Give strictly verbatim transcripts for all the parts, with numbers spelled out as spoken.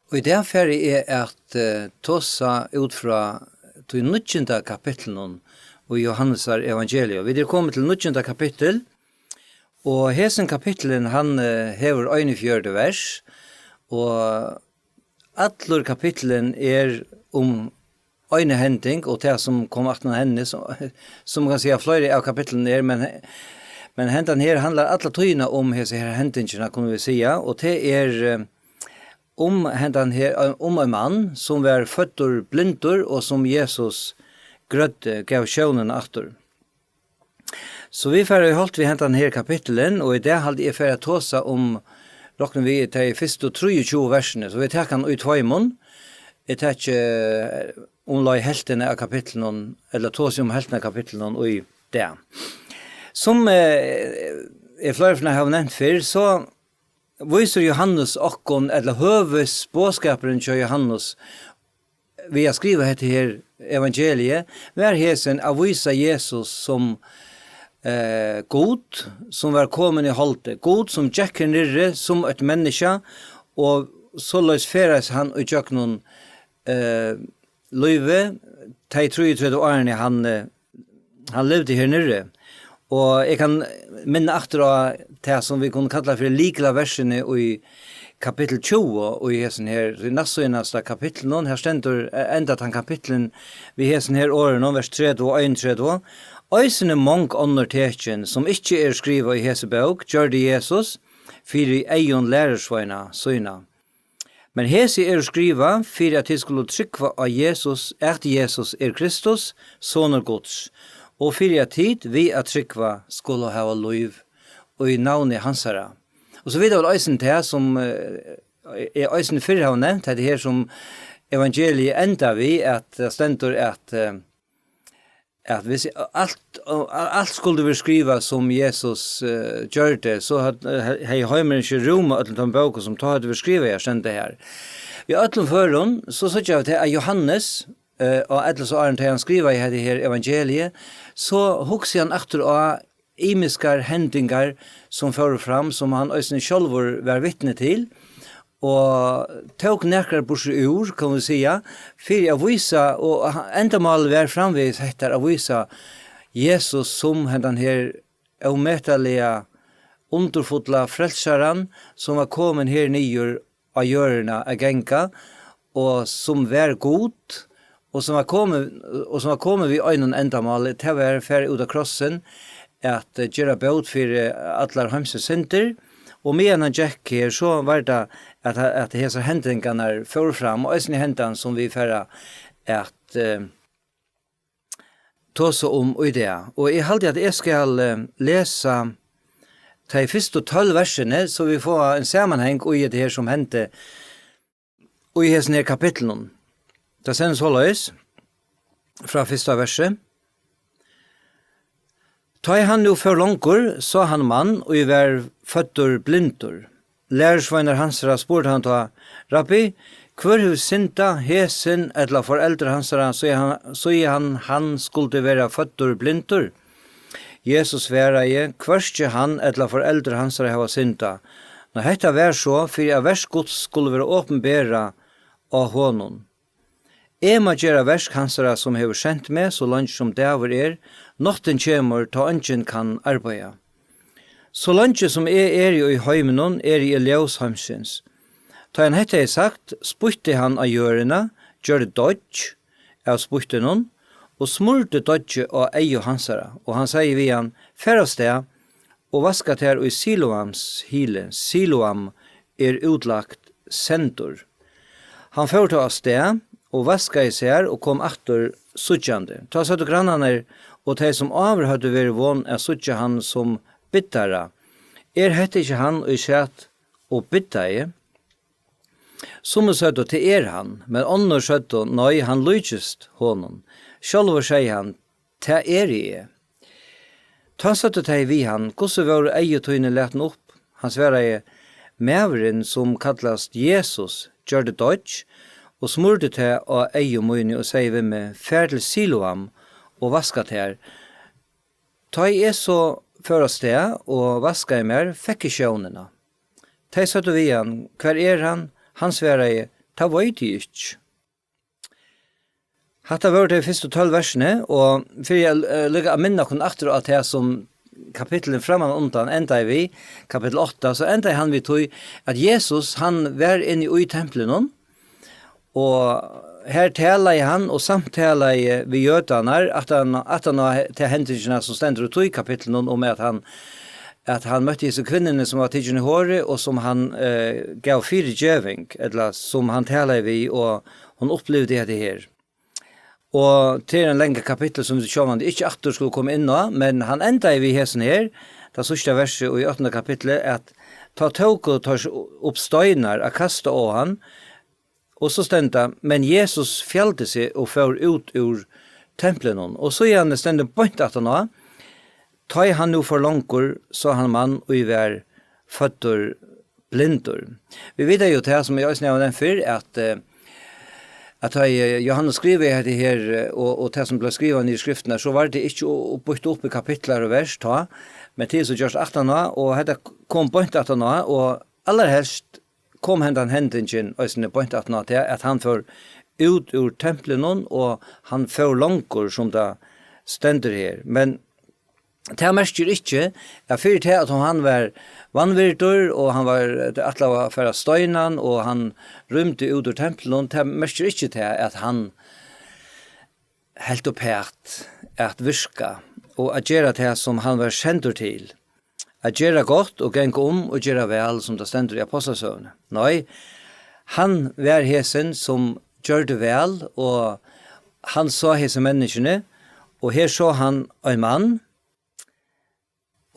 Og í dag fari eg at eh, tosa út frá tí níggjunda kapitlinum í Jóhannesar evangelium. Vit eru komin til níggjunda kapittul, og hesin kapitlin, hann eh, hevur einogfjøruti vers, og allur kapitlin er um eina hending, og tað sum kom aftan á henni, sum, sum man kann siga fleiri av kapitlunum er, men, men hendan her handlar alla tíðina um hesa her hendingina, kunnu vit siga, og tað er eh, um hendan her, um ein mann sum var føddur blindur og sum Jesus grøddi, gav sjónina aftur. So vit fara í holt við hendan her kapittulin, og í dag haldi eg fari at tosa um, rokni við, tey fyrstu trýogtjúgu versini, so vit taka hann í tveimum. Eg taki eh, umleið helvtina av kapitlinum, ella tosi um helvtina av kapitlinum í dag. Sum eh, eg fleiri ferð hava nevnt fyrr, so vísir Jóhannes okkum, ella høvuðsboðskapurin hjá Jóhannes, við at skriva hetta her evangeliið, var hesin at vísa Jesus sum eh, Gud, sum var komin í holdið. Gud, sum gekk her niðri sum eitt menniskja, og soleiðis ferðaðist hann í gjøgnum eh, lívið, tey trýogtretivu árini hann eh, hann livdi her niðri. Og eg kann minna aftur á tað sum vit kunnu kalla fyri lyklaversini í kapittul tjúgu í hesum her, í næstseinasta kapitlinum. Her stendur, eh, endar tann kapitlin við hesum her orðunum, vers tretivu og einogtretivu: Eisini mong onnur tekin, sum ikki eru skrivað í hesi bók, gjørdi Jesus fyri eygum lærisveina sína. Men hesi eru skrivað, fyri at tit skulu trúgva á Jesus, at Jesus er Kristus, Sonur Guds, og fyri at tit við at trúgva skulu hava lív í navni hansara. Og so vita vit eisini tað, sum eh, eg eisini fyrr havi nevnt, hetta her sum evangeliið endar við, at tað stendur, at eh, at hvis alt, alt skuldi verið skrivað, sum Jesus eh, gjørdi, so hevði heimurin ikki rúmað øllum teimum bókum, sum tá høvdu verið skrivaðar, stendur her. Í øllum førum, so síggja vit, at Jóhannes, eh, á ella so áðrenn, tá hann skrivaði hetta her evangeliið, so hugsi hann aftur á ymiskar hendingar, sum fóru fram, sum hann eisini sjálvur var vitni til, og tók nakrar burtur úr, kann vit siga, fyri at vísa, og endamálið var framvegis hetta, at vísa Jesus sum hendan her ómetaliga undurfulla frelsaran, sum var komin her niður á jørðina at ganga, og sum var Gud, og sum var komin, og sum var komin við einum endamáli, tað var at fara út á krossin, at eh, gera bót fyri allar heimsins syndir. Og meðan hann gekk her, so var tað, at, at hesar hendingarnar fóru fram, og eisini hendan sum vit fara at eh, tosa um í dag. Og eg haldi, at eg skal eh, lesa tey fyrstu tólv versini, so vit fáa ein samanhang í hetta her, sum hendi í hesum her kapitlinum. Tað stendur soleiðis frá fyrsta versi: Tá ið hann nú fór longur, sá hann mann, ið var føddur blindur. Lærisveinar hansara spurdu hann tá: Rabbi, hvør hevur syndað, hesin ella foreldur hansara, so hann, so hann, hann skuldi vera føddur blindur? Jesus svaraði: Hvørki hann ella foreldur hansara hava syndað, men hetta var so, fyri at verk Guds skulu vera opinberað á honum. Eg má gera verk hansara, sum hevur sent meg, so leingi sum dagur er, náttin kemur, tá eingin kann arbeiða. So leingi sum eg eri í heiminum, eri eg ljós heimsins. Tá hann hetta hevði sagt, spýtti hann á jørðina, gjørdi deiggj av spýttinum og smurdi deiggið á eygu hansara, og hann segði við hann: Far avstað og vaska tær í Siloams hili. Siloam er útlagt sendur. Hann fór tá avstað og vaskaði sær og kom aftur síggjandi. Tá søgdu grannarnir og tey, sum áður høvdu verið von at síggja hann sum biddara: Er hetta ikki hann, ið sat og biddaði? Summi søgdu: Tað er hann, men onnur søgdu: Nei, hann líkist honum. Sjálvur segði hann: Tað eri eg. Tá søgdu tey við hann: Hvussu vóru eygu tíni latin upp? Hann svaraði: Maðurin, sum kallast Jesus, gjørdi deiggj og smurdi tað á eygu míni og segði við meg: Far til Siloam og vaska tær. Tá ið eg so fór avstað og vaskaði mær, fekk eg sjónina. Tey søgdu við hann: Hvar er hann? Hann svaraði: Tað veit eg ikki. Hatta vóru tey fyrstu tólv versini, og fyri at, eh, líka at minna okkum aftur á tað, sum kapitlin framman undan endaði við, kapitul átta, so endaði hann við tí, at Jesus, hann var inni í templinum, og her talaði hann og samtalaði við jødarnar, aftan, aftan á he-, ta hendingina, sum stendur í tí kapitlinum, um at hann, at hann møtti hesi kvinnuni, sum var tikin í hori, og sum hann, eh, gav fyrigeving, ella sum hann talaði við, og hon upplivdi hetta her. Og tað er ein langur kapittul, sum vit sjálvandi ikki aftur skulu koma inn á, men hann endaði við hesum her, tað síðsta versið í áttanda kapitli, at tá tóku teir upp steinar at kasta á hann, og so stendur, men Jesus fjaldi seg og fór út úr templinum. Og síðani stendur beint aftan á, tá ið hann nú fór longur, sá hann mann, ið var føddur blindur. Vit vita jú tað, sum eg eisini havi nevnt fyrr, at, eh, at tá, eh, Jóhannes skrivaði hetta her, eh, og, og tað sum bleiv skrivað niður í skriftirnar, so var tað ikki u-, u-, býtt upp í kapitlar og vers tá, men tað er so gjørt aftan á, og hetta kom beint aftan á, og allarhelst kom hendan hendingin eisini beint aftan á tað, at hann fór út úr templinum, og hann fór longur, sum tað stendur her. Men tað merkir ikki, at fyri tað, at hann var vanvirdur, og hann var, tað ætlaði at fara at steina hann, og hann rýmdi út úr templinum, tað merkir ikki tað, at hann helt uppat at virka, og at gera tað, sum hann var sendur til. At gera gott og ganga um og gera væl, sum tað stendur í Ápostlasøguni. Nei, hann var hesin, sum gjørdi væl, og hann sá hesi menniskjuni, og her sá hann ein mann,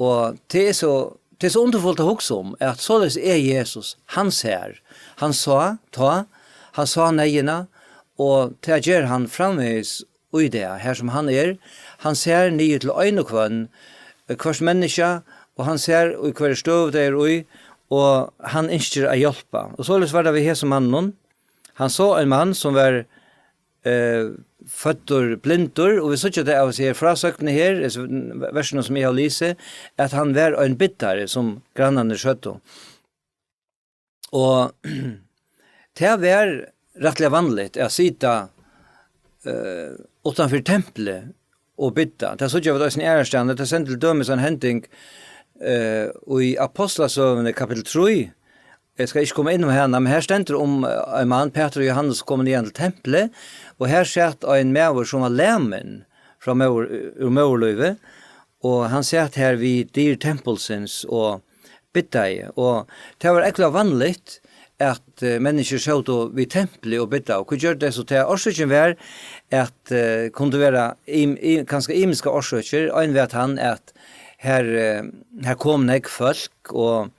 og tað er so, tað er so undurfult at hugsa um, at soleiðis er Jesus. Hann sær, hann sá, tá, hann sá neyðina, og tað ger hann framvegis í dag, her sum hann er. Hann sær niður til ein og hvønn, eh, hvørt menniskja, og hann sær, í hvørji støðu tey eru í, og hann ynskir at hjálpa. Og soleiðis var tað við hesum manninum. Hann sá ein mann, sum var, eh, føddur blindur, og vit síggja tað av hesi her frásøgnini her, hesi versunum, sum eg havi lisið, at hann var ein biddari, sum grannarnir søgdu. Og tað var rættiliga vanligt at sita, eh, uttanfyri templið og bidda. Tað síggja vit eisini aðrastaðni. Tað stendur til dømis ein hending, eh, í Ápostlasøguni, kapittul trý. Eg skal ikki koma inn á hana, men her stendur um, eh, ein mann, Pætur og Jóhannes, komu niðan til templið, og her sat ein maður, sum var lamin frá móður, úr móðurlívi, og hann sat her við dyr tempulsins og biddaði, og tað var ógvuliga vanligt, at, eh, menniskjur sótu við templið og biddaðu. Hví gjørdu tey so tað? Orsøkin var, at, eh, kundi vera im-, i-, kanska ymiskar orsøkir. Ein var tann, at her, eh, her kom nógv fólk, og,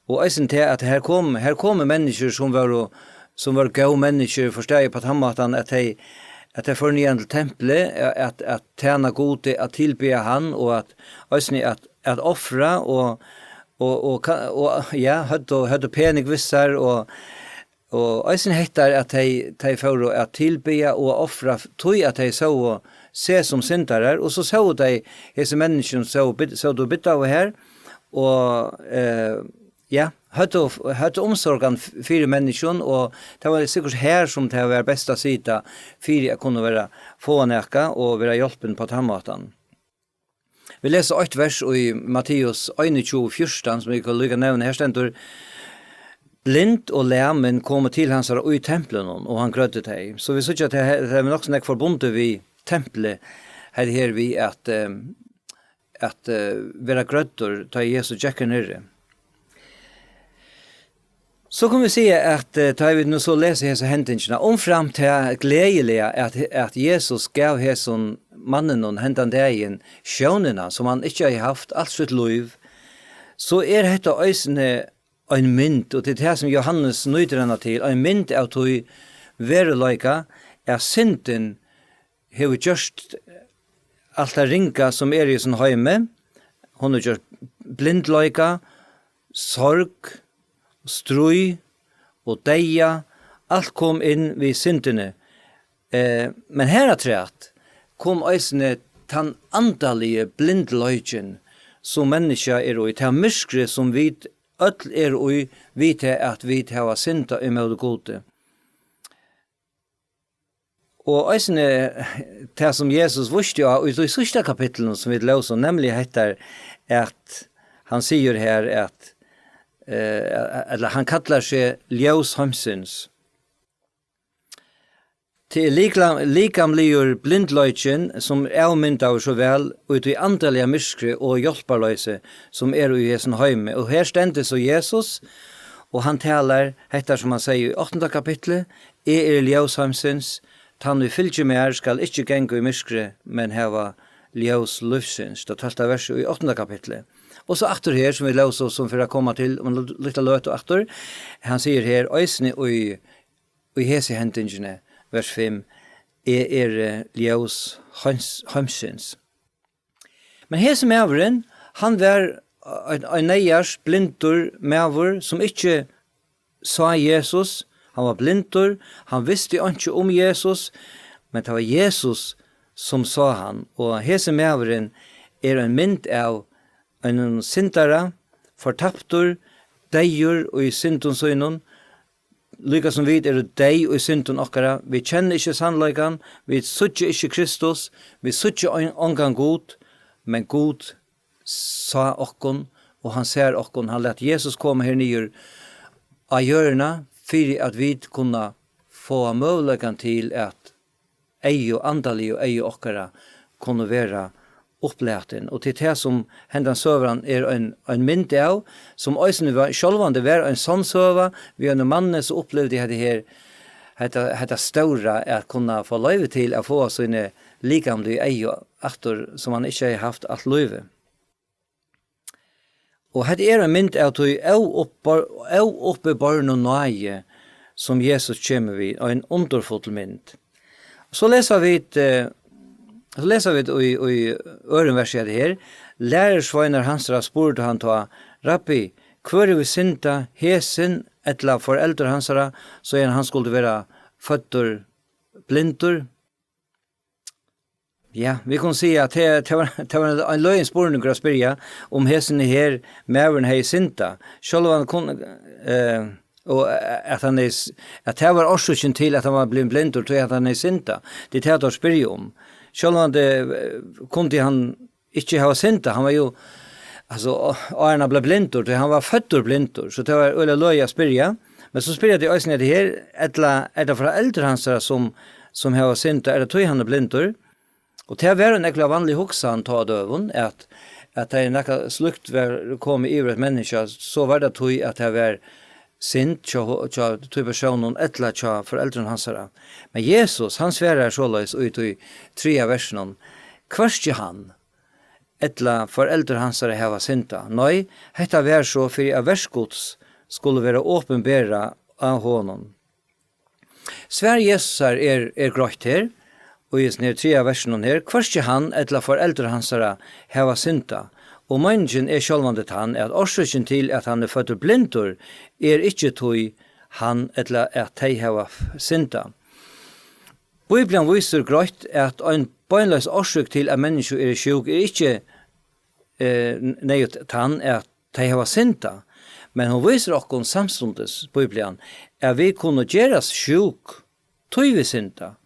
og eisini tað, at her kom, her komu menniskjur, sum vóru, sum vóru góð menniskjur, forstaðið upp á tann mátan, at tey, at tey fóru niðan til templið, at, at tæna Gudi, at tilbiðja hann, og at eisini at, at ofra, og, og, og, ka-, og, ja, høvdu, høvdu pening við sær, og, og eisini hetta, at tey, tey fóru at tilbiðja og at ofra, tí at tey sóu seg sum syndarar, og so sóu tey hesi menniskjuni, sóu bid-, sóu tú biddaðu her, og, eh, ja, høvdu, høvdu umsorgan f-, fyri menniskjum, og tað var sikkurt her, sum tað var best at sita, fyri at kunna vera, fáa nakað og vera hjálpin á tann mátan. Vit lesa eitt vers í Matteus einogtjúgu fjúrtan, sum vit kunnu líka nevna. Her stendur, blind og lamin komu til hansara í templinum, og hann grøddi tey. So vit síggja, at tað, tað er nokk so nógv forbundið við templið, her, her við at, eh, at, eh, vera grøddur, tá Jesus gekk her niðri. So kunnu vit siga, at, eh, tá vit nú so lesa hesa hendingina, umframt tað gleðiliga, at, at Jesus gav hesum manninum hendan dagin sjónina, sum hann ikki hevði havt alt sítt lív, so er hetta eisini ein mynd, og tað er tað, sum Jóhannes nýtir hana til, ein mynd av tí veruleika, at syndin hevur gjørt alt tað ringa, sum er í hesum heimi. Hon hevur gjørt blindleika, sorg, stríð og deyða. Alt kom inn við syndini. Eh, men har afturat kom eisini tann andaligi blindleikin, sum menniskja er í, tað myrkrið, sum vit øll eru í, við tað, at vit hava syndað ímóti Gudi. Og eisini tað, sum Jesus vísti á í tí síðsta kapitlinum, sum vit lósu, nemliga hetta, at hann sigur her, at, eh, ella hann kallar seg ljós heimsins. Tað er likla-, likamligur blindleikin, sum er avmyndaður so væl í tí andaliga myrkri og hjálparloysi, sum er í hesum heimi. Og her stendur so Jesus, og hann talar hetta, sum hann segði í áttanda kapitli: "Eg eri ljós heimsins, tann ið fylgir mær, skal ikki ganga í myrkri, men hava ljós lívsins." Tað tólvta vers í áttanda kapitli. Og so aftur her, sum vit lósu, sum fer at koma til um lit-, lítla løtu aftur, hann sigur her eisini í í hesi hendingini, vers fimm: "Eg eri ljós heims-, heimsins." Men hesin maðurin, hann var ein, ein neyðars blindur maður, sum ikki sá Jesus. Hann var blindur, hann visti einki um Jesus, men tað var Jesus, sum sá hann. Og hesin maðurin er ein mynd av einum syndara, fortaptur, deyður í syndum sínum, líka sum vit eru deyð í syndum okkara. Vit kenna ikki sannleikan, vit síggja ikki Kristus, vit síggja ein-, ongan Gud, men Gud sá okkum, og hann sær okkum. Hann læt Jesus koma her niður á jørðina, fyri at vit kunna fáa møguleikan til at eygu, andaligu eygu okkara kunnu vera upplatin. Og til tað, sum hendan søgan er ein, ein mynd av, sum eisini var, sjálvandi var ein sonn søga, við einum manni, so upplivdi hetta her, hetta, hetta stóra, at kunna fáa loyvi til at fáa síni likamligu eygu aftur, sum hann ikki hevði havt alt lívið. Og hetta er ein mynd av tí óuppbor-, óuppibornu náði, sum Jesus kemur við, ein undurfull mynd. So lesa vit, eh, so lesa vit í, í øðrum versi hetta her: "Lærisveinar hansara spurdu hann tá: 'Rabbi, hvør hevur syndað, hesin ella foreldur hansara, so at hann skuldi vera føddur blindur?'" Ja, vit kunnu siga, at tað, tað var, tað var ein løgin spurningur at spyrja, um hesin her maðurin hevði syndað. Sjálvandi kunnu, eh, og at hann er s-, at tað var orsøkin til, at hann var blivin blindur, tí at hann hevði syndað. Tað er tað, teir spyrja um. Sjálvandi, eh, kundi hann ikki hava syndað. Hann var jú, altso, á-, áðrenn hann bleiv blindur, tí hann var føddur blindur, so tað var øgiliga løgið at spyrja. Men so spyrja tey eisini hetta her: "Ella er tað foreldur hansara, sum, sum hava syndað, er tað tí hann er blindur?" Og tað var ein ógvuliga vanlig hugsan tá á døgum, at, at tá nakað slíkt var komið yvir eitt menniskja, so var tað tí, at tað var synd hjá, hjá tí persónum ella hjá foreldrum hansara. Men Jesus, hann svarar soleiðis í tí triðja versinum: "Hvørki hann ella foreldur hansara hava syndað. Nei, hetta var so, fyri at verk Guds skulu vera opinberað á honum." Svar Jesusar er, er greitt her, og í hesum her triðja versinum her: "Hvørki hann ella foreldur hansara hava syndað." Og meiningin er sjálvandi tann, at orsøkin til, at hann er føddur blindur, er ikki tí hann ella at tey hava syndað. Bíblian vísir greitt, at ein beinleiðis orsøk til, at menniskju eru sjúk, er ikki, eh, neyðugt tann, at tey hava syndað, men hon vísir okkum samstundis, Bíblian, at vit kunnu gerast sjúk, tí vit synda,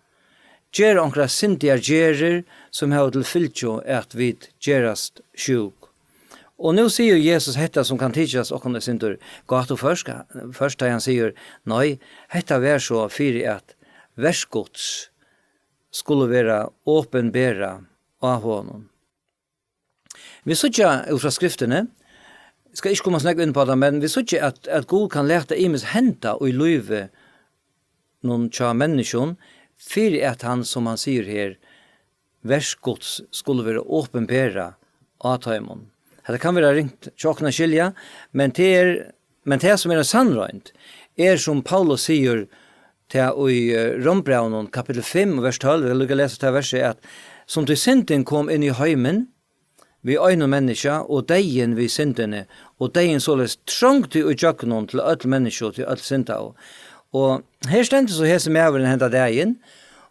gera onkrar syndigar gerðir, sum hava til fylgju, at vit gerast sjúk. Og nú sigur Jesus hetta, sum kann tykjast okkum eitt sindur gátuført, først tá hann sigur: "Nei, hetta var so, fyri at verk Guds skulu vera opinberað á honum." Vit síggja út frá Skriftini, skal ikki koma so nógv inn á tað, men vit síggja, at, at Gud kann lata ymiskt henda í lívinum hjá menniskjum, fyri at hann, sum hann sigur her, verk Guds skulu vera opinberað á teimum. Hetta kann vera ringt hjá okkum at skilja, men tað er, men tað, sum er ein sannroynd, er, sum Paulus sigur tað í, eh, Rómbrævinum, kapittul fimm, vers tólv, eg vil líka lesa tað versið, at: "Sum tí syndin kom inn í heimin við einum menniskja, og deyðin við syndini, og deyðin soleiðis trongdi í gjøgnum til øll menniskju, tí øll syndaðu." Og her stendur so hesin maðurin henda dagin,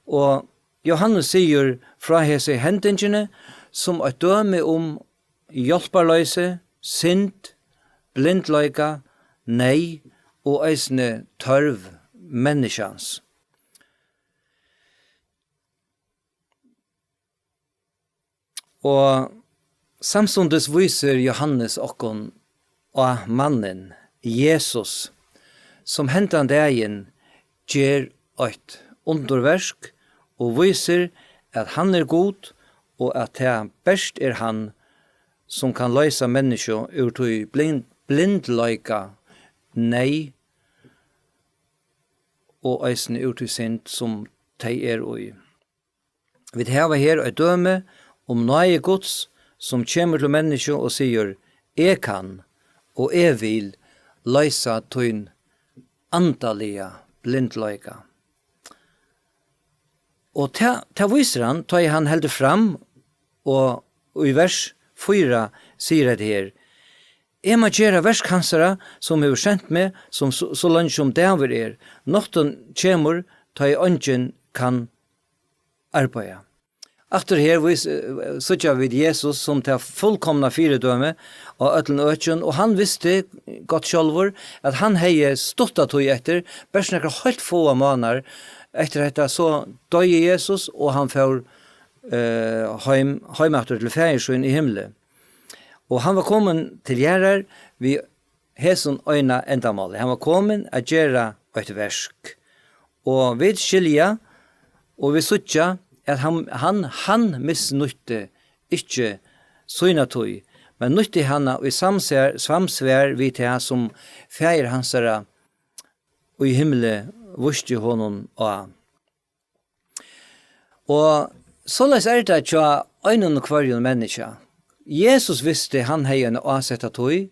og Jóhannes sigur frá hesi hendingini sum eitt dømi um hjálparloysi, synd, blindleika, neyð og eisini tørv menniskjans. Og samstundis vísir Jóhannes okkum á mannin, Jesus, sum hendan dagin ger eitt undurverk og vísir, at hann er Gud og at tað bert er hann, sum kann loysa menniskju úr tí blind-, blindleika, neyð og eisini úr tí synd, sum tey eru í. Vit hava her eitt dømi um náði Guds, sum kemur til menniskju og sigur: "Eg kann og eg vil loysa tín andaliga blindleika." Og tað, tað vísir hann, tá ið hann heldur fram og í vers fýra sigur hetta her: "Eg má gera verk hansara, sum hevur sent meg, sum so, so leingi sum dagur er. Náttin kemur, tá ið eingin kann arbeiða." Aftur her vís, eh, síggja vit Jesus sum tað fullkomna fyridømi á øllum økjum, og hann visti gott sjálvur, at hann hevði stutta tíð eftir, bert nakrar heilt fáar mánaðar eftir hetta, so doyði Jesus, og hann fór, eh, heim, heim aftur til Faðir sín í himli. Og hann var komin til jarðar við hesum eina endamáli. Hann var komin at gera eitt verk. Og vit skilja, og vit síggja, at hann, hann, hann misnýtti ikki sína tíð, men nýtti hana í samsvar, samsvar við tað, sum Faðir hansara í himli vísti honum á. Og soleiðis er tað hjá einum og hvørjum menniskja. Jesus visti, hann hevði eina ásetta tíð,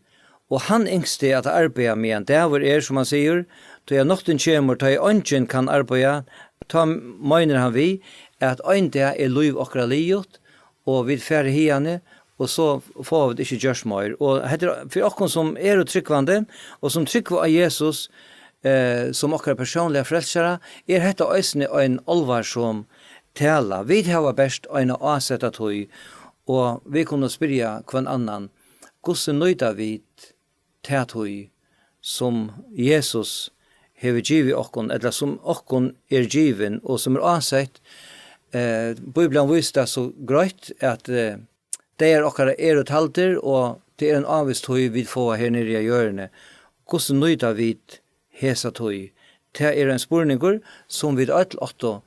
og hann ynskti at arbeiða, meðan dagur er, sum hann sigur, tí at náttin kemur, tá ið eingin kann arbeiða, tá meinar hann við, at ein dag er lív okkara liðugt, og vit fara hiðani, og so fáa vit ikki gjørt meir. Og hetta er fyri okkum, sum eru trúgvandi, og sum trúgva á Jesus, eh, sum okkara persónliga frelsara, er hetta eisini ein álvarsom tala. Vit hava bert eina ásetta tíð, og vit kunnu spyrja hvønn annan: Hvussu nýta vit ta tíð, sum Jesus hevur givið okkum, ella sum okkum er givin, og sum er ásett? Eh, Bíblian vísir tað so greitt, at, eh, dagar okkara eru taldir, og tað er ein ávís tíð, vit fáa her niðri á jørðini. Hvussu nýta vit hesa tíð? Tað er ein spurningur, sum vit øll áttu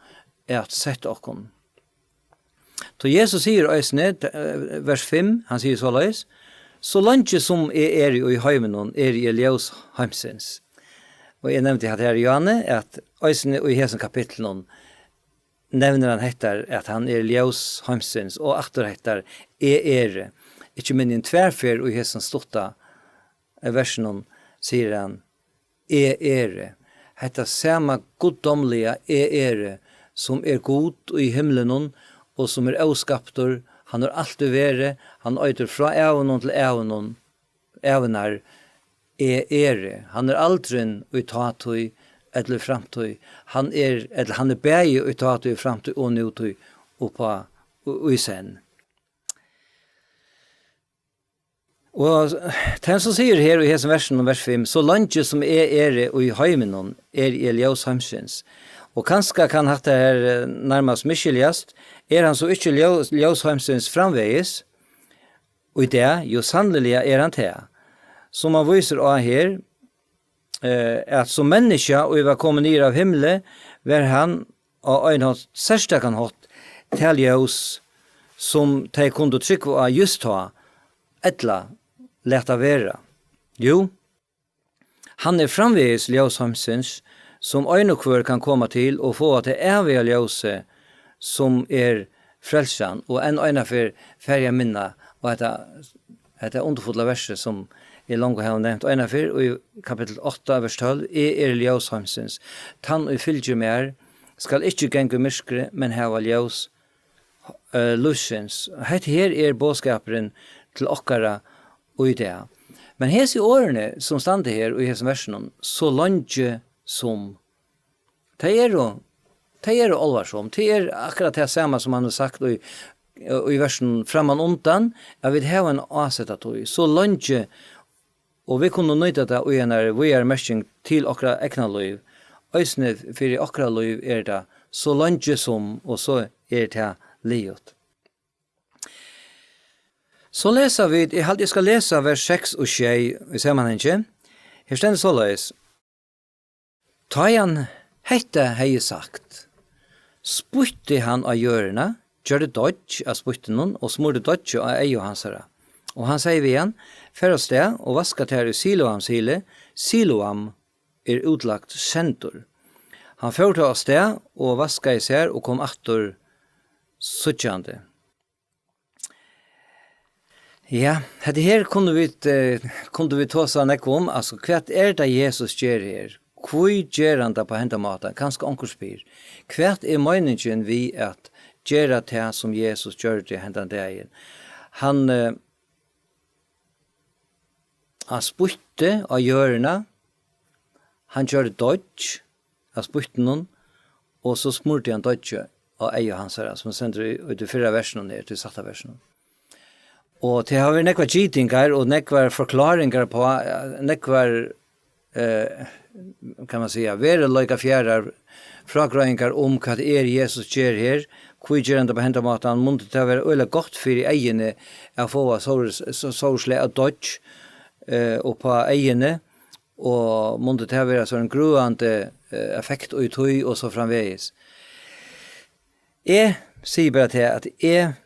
at seta okkum. So Jesus sigur eisini, eh, vers fimm, hann sigur soleiðis: "So leingi sum eg eri í heiminum, eri eg ljós heimsins." Og eg nevndi hatta her, Johanne, at eisini í hesum kapitlinum nevnir hann hetta, at hann er ljós heimsins, og aftur hetta: "Eg eri." Ikki minni enn tvær ferð í hesum stutta, eh, versinum sigur hann: "Eg eri." Hetta sama guddómliga "Eg eri", sum er Gud í himlinum og sum er óskaptur, hann hevur altíð verið, hann eitur frá ævum til ævum, ævinnar: "Eg eri." Hann er aldrin í tátíð ella í framtíð. Hann er, ella hann er bæði í tátíð, í framtíð og nútíð, upp á, í, í senn. Og tað sum sigur her í hesum versinum, vers fimm: "So leingi sum eg eri í heiminum, eri eg ljós heimsins." Og kanska kann hatta her, eh, nærmast misskiljast: Er hann so ikki ljós, ljós heimsins framvegis? Í dag, jú, sanniliga er hann tað. Sum hann vísir á her, eh, at sum menniskja, ið var komið niður av himli, var hann á ein hátt, serstakan hátt, tað ljós, sum tey kundu trúgva á júst tá, ella lata vera. Jú, hann er framvegis ljós heimsins, sum ein og hvør kann koma til og fáa tað æviga ljósið, sum er frelsan. Og enn einaferð fari eg at minna á hetta, hetta undurfulla versið, sum eg longu havi nevnt einaferð, í kapittul átta, vers tólv: "Eg eri ljós heimsins. Tann, ið fylgir mær, skal ikki ganga í myrkri, men hava ljós, eh, lívsins." Hetta her er boðskapurin til okkara í dag. Men hesi orðini, sum standa her í hesum versinum, "so leingi sum", tey eru, tey eru álvarsom. Tað er akkurát tað sama sum hann hevur sagt í, í versinum framman undan, at vit hava eina ásetta tíð. So leingi, og vit kunnu nýta tað í einari víðari merking til okkara egna lív. Eisini fyri okkara lív er tað "so leingi sum", og so er tað liðugt. So lesa vit, eg haldi, eg skal lesa vers seks og sjey í samanhangi. Her stendur soleiðis: Tá ið hann hetta hevði sagt, spýtti hann á jørðina, gjørdi deiggj av spýttinum og smurdi deiggið á eygu hansara. Og hann segði við hann: Far av stað og vaska tær í Siloams hili, Siloam er útlagt sendur. Hann fór tá av stað og vaskaði sær og kom aftur síggjandi. Ja, hetta her kunnu vit, eh, kundu vit tosa nógv um, altso, hvat er tað Jesus ger her? Hví ger hann tað á henda máta? Kanska onkur spyr. Hvat er meiningin við at gera tað, sum Jesus gjørdi hendan dagin? Hann, eh, hann spýtti á jørðina, hann gjørdi deiggj av spýttinum, og so smurdi hann deiggið á eygu hansara, sum stendur í, í tí fyrra versinum her, tí sætta versinum. Og tað hava verið nógvar gitingar og nógvar forkláringar á, eh, nógvar, eh, kann man siga, veruleikafjarrar frágreiðingar um, hvat er Jesus ger her, hví ger hann tað á henda mátan, mundi tað vera øgiliga gott fyri eyguni at fáa so, so, so slag av deiggj, eh, upp á eyguni, og mundi tað vera so ein grøðandi, eh, effekt í tí og so framvegis. Eg sigi bara tað, at eg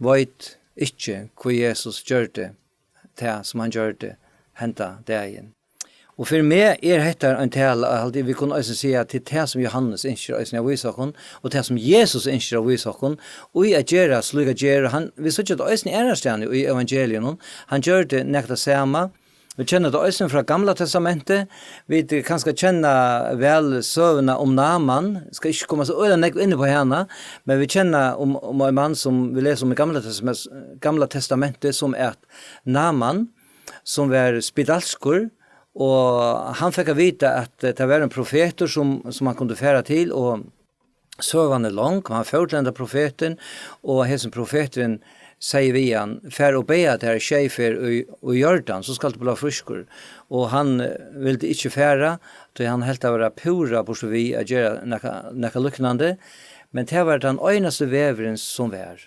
veit ikki, hví Jesus gjørdi tað, sum hann gjørdi henda dagin. Og fyri meg er hetta ein tala, eg haldi, vit kunnu eisini siga, til tað, sum Jóhannes ynskir eisini at vísa okkum, og tað, sum Jesus ynskir at vísa okkum, í at gera slíka gerð. Hann, vit síggja tað eisini aðrastaðni í evangeliunum. Hann gjørdi nakað tað sama, vit kenna tað eisini frá Gamla Testamenti. Vit kanska kenna væl søguna um Náman. Eg skal ikki koma so øgiliga nógv inn á hana, men vit kenna um, um ein mann sum vit lesa um í Gamla Testamenti, Gamla Testamenti, sum at Náman, sum var spedalskur, og hann fekk at vita at, eh, tað var ein profetur sum, sum hann kundi fara til, og søgan er long, hann fór til henda profetin, og hesin profeturin segði við hann: Far og baða tær sjey ferð í, í Jordan, so skalt tú blíva frískur. Og hann, eh, vildi ikki fara, tí hann helt tað vera púra burtur við at gera nakað, nakað líknandi, men tað var tann einasti vegurin sum var.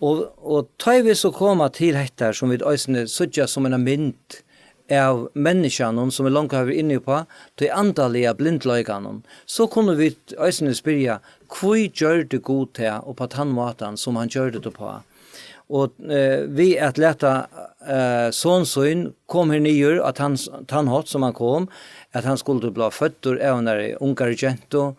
Og, og tá ið vit so koma til hetta, sum vit eisini síggja sum eina mynd av menniskjanum, sum vit longu hava verið inni uppá, tí andaliga blindleikanum, so kunnu vit eisini spyrja: Hví gjørdi Gud tað upp á tann mátan, sum hann gjørdi tað uppá? Og, eh, við at lata, eh, son sín kom her niður á tann, tann hátt, sum hann kom, at hann skuldi blíva føddur av einari ungari gentu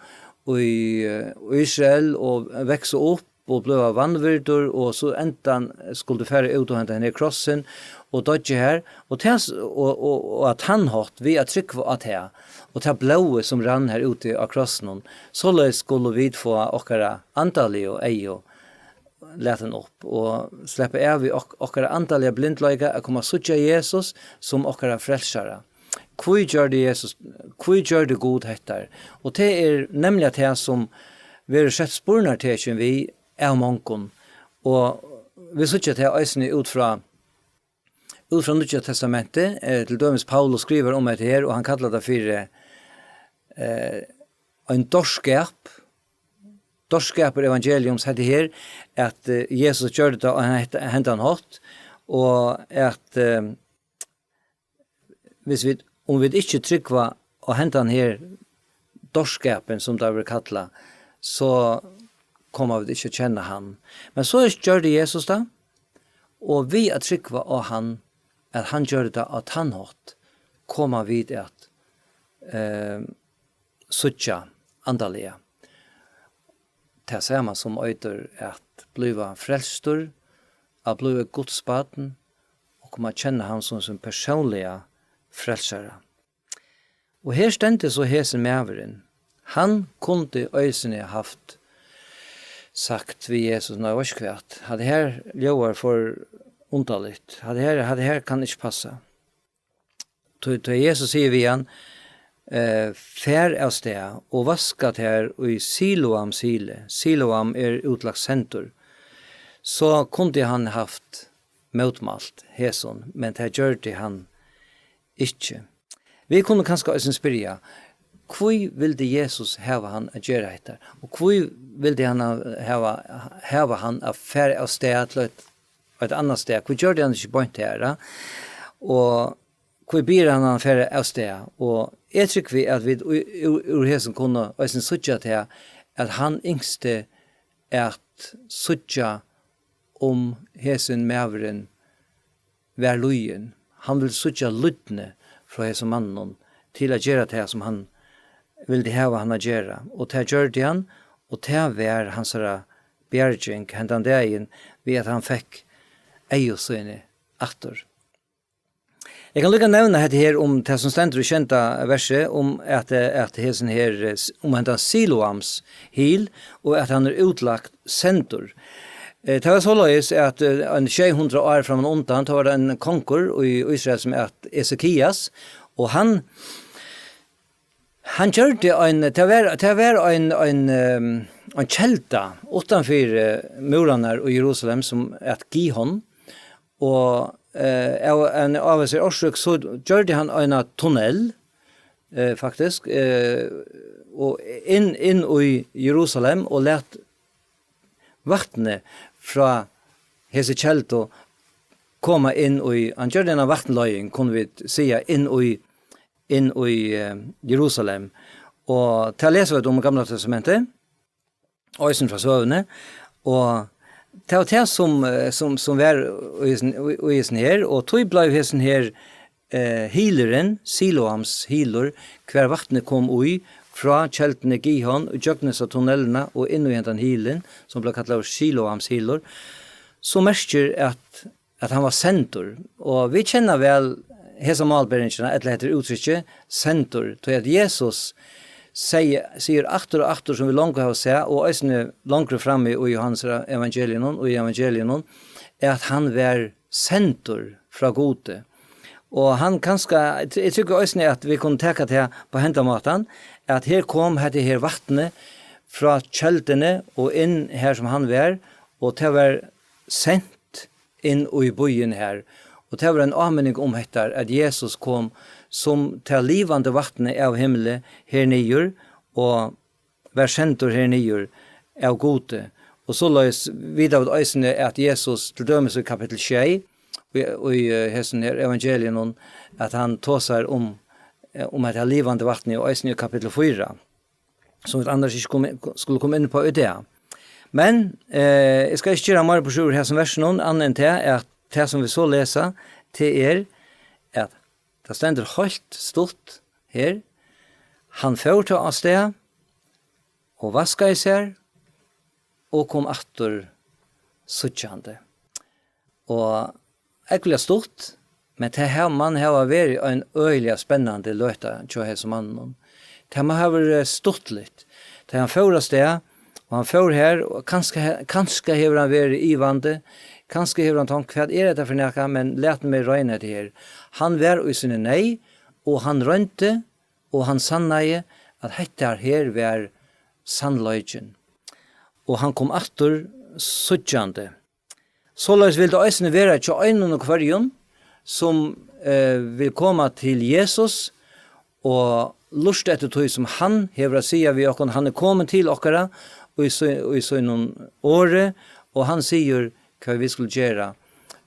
í, eh, Ísrael og vaksa upp, og blíva vanvirdur, og so endan skuldi fara út og henda henda krossin og doyggja her, og tað s-, og, og, og á tann hátt, við at trúgva á tað, og tað blóðið, sum rann her úti á krossinum, soleiðis skulu vit fáa okkara andaligu eygu latin upp og sleppa av við ok-, okkara andaliga blindleika, at koma at síggja Jesus sum okkara frelsara. Hví gjørdi Jesus, hví gjørdi Gud hetta? Og tað er nemliga tað, sum verður sett spurnartekin við av mongum. Og vit síggja tað eisini út frá, út frá Nýggja Testamenti. Eh, til dømis Paulus skrivar um hetta her, og hann kallar tað fyri, eh, ein dárskap, dárskapur evangeliums, hetta her, at, eh, Jesus gjørdi tað á hetta, hendan hátt, og at, eh, hvis vit, um vit ikki trúgva á hendan her dárskapin, sum tað verður kallað, so koma vit ikki at kenna hann. Men so gjørdi Jesus tað, og við at trúgva á hann, at hann gjørdi tað á tann hátt, koma vit at, eh, síggja andaliga. Tað sama sum eitur at blíva frelstur, at blíva Guds barn, og koma at kenna hann sum sín persónliga frelsara. Og her stendur so hesin maðurin. Hann kundi eisini havt sagt við Jesus: Nei, veitst hvat, hatta her ljóðar for undarligt. Hatta her, hatta her kann ikki passa. Tí, tí Jesus sigur við hann, eh, far av stað og vaska tær í Siloams hili. Siloam er útlagt sendur. So kundi hann havt mótmælt hesum, men tað gjørdi hann ikki. Vit kunnu kanska eisini spyrja, hví vildi Jesus hava hann at gera hetta? Og hví vildi hann hava, hava hann at fara av stað til eitt eitt annað stað? Hví gjørdi hann ikki beint har, eh? Og hví biður hann hann fara avstað? Og eg trúgvi, at vit í, úr, úr hesum kunnu eisini síggja tað, at hann ynskti at síggja, um hesin maðurin var lýðin. Hann vildi síggja lýdni frá hesum manninum til at gera tað, sum hann vildi hava hann at gera. Og tað gjørdi hann, og tað var hansara bjarging hendan dagin, við at hann fekk eygu síni aftur. Eg kann líka nevna hetta her um tað, sum stendur í sjeynda versi, um at, eh, at hesin her, eh, s-, um hendan Siloams hil, og at hann er útlagt sendur. Eh, tað var soleiðis, at, eh, ein sjey hundrað ár framman undan, tá var tað ein kongur í Ísrael, sum æt Esekias, og hann, hann gjørdi ein, tað var, tað var ein, ein, ehm, ein kelda uttanfyri, eh, múrarnar í Jerusalem, sum æt Gihon, og, eh, av ein ávísari orsøk, so gjørdi hann eina tunnel, eh, faktisk, eh, og inn, inn í Jerusalem og læt vatnið frá hesi keldu koma inn í, hann gjørdi eina vatnleiðing, kunnu vit siga, inn í, inn í, eh, Jerusalem. Og tað lesa vit um í Gamla Testamentið, eisini frá søguni. Og tað var tað, sum, eh, sum, sum var í hesin, í, í hesin her, og tí bleiv hesin her, eh, hylurin, Siloams hylur, hvar vatnið kom í, frá kelduni Gihon, og gjøgnum hesa tunnelina og inn í hendan hylin, sum bleiv kallaður Siloams hylur, so merkir at, at hann var sendur. Og vit kenna væl hesa málberingina, ella hetta er úttrykki, sendur, tí at Jesus segði, sigur aftur og aftur, sum vit longu hava sæð, og eisini longri frammi í Jóhannes evangeliinum, í evangeliinum, at hann var sendur frá Gudi. Og hann kanska, eg tr-, eg trúgvi eisini, at vit kunnu taka tað á henda mátan, at her kom hetta her vatnið frá kelduni og inn her, sum hann var, og tað var sent inn í býin her. Og tað var ein áminning um hetta, at Jesus kom sum tað livandi vatnið av himli her niður, og var sendur her niður av Gudi. Og soleiðis vita vit eisini, at Jesus, til dømis í kapittul sjey, í, í, eh, hesum her evangeliinum, at hann tosar um, eh, um hetta livandi vatnið, og eisini í kapittul fýra, sum vit annars ikki komu, skulu koma inn á í dag. Men, eh, eg skal ikki gera meira burtur úr hesum versunum, annað enn tað, at tað, sum vit so lesa, tað er, at tað stendur heilt stutt her: Hann fór tá á stað og vaskaði sær og kom aftur síggjandi. Og ógvuliga stutt, men tað her man hava verið ein øgiliga spennandi løta hjá hesum manninum. Tað má hava verið stuttligt. Tá hann fór av stað, og hann fór her, og kanska he-, kanska hevur hann verið ivandi, kanska hevur hann tonkt: "Hvat er hetta fyri nakað? Men lat meg royna hetta her." Hann var í síni neyð, og hann royndi, og hann sannaði, at hetta her var sannleikin. Og hann kom aftur síggjandi. Soleiðis vil tað eisini vera hjá einum og hvørjum, sum, eh, vil koma til Jesus og lurta eftir tí, sum hann hevur at siga við okkum. Hann er komin til okkara í sí-, í sínum orði, og hann sigur, hvat vit skulu gera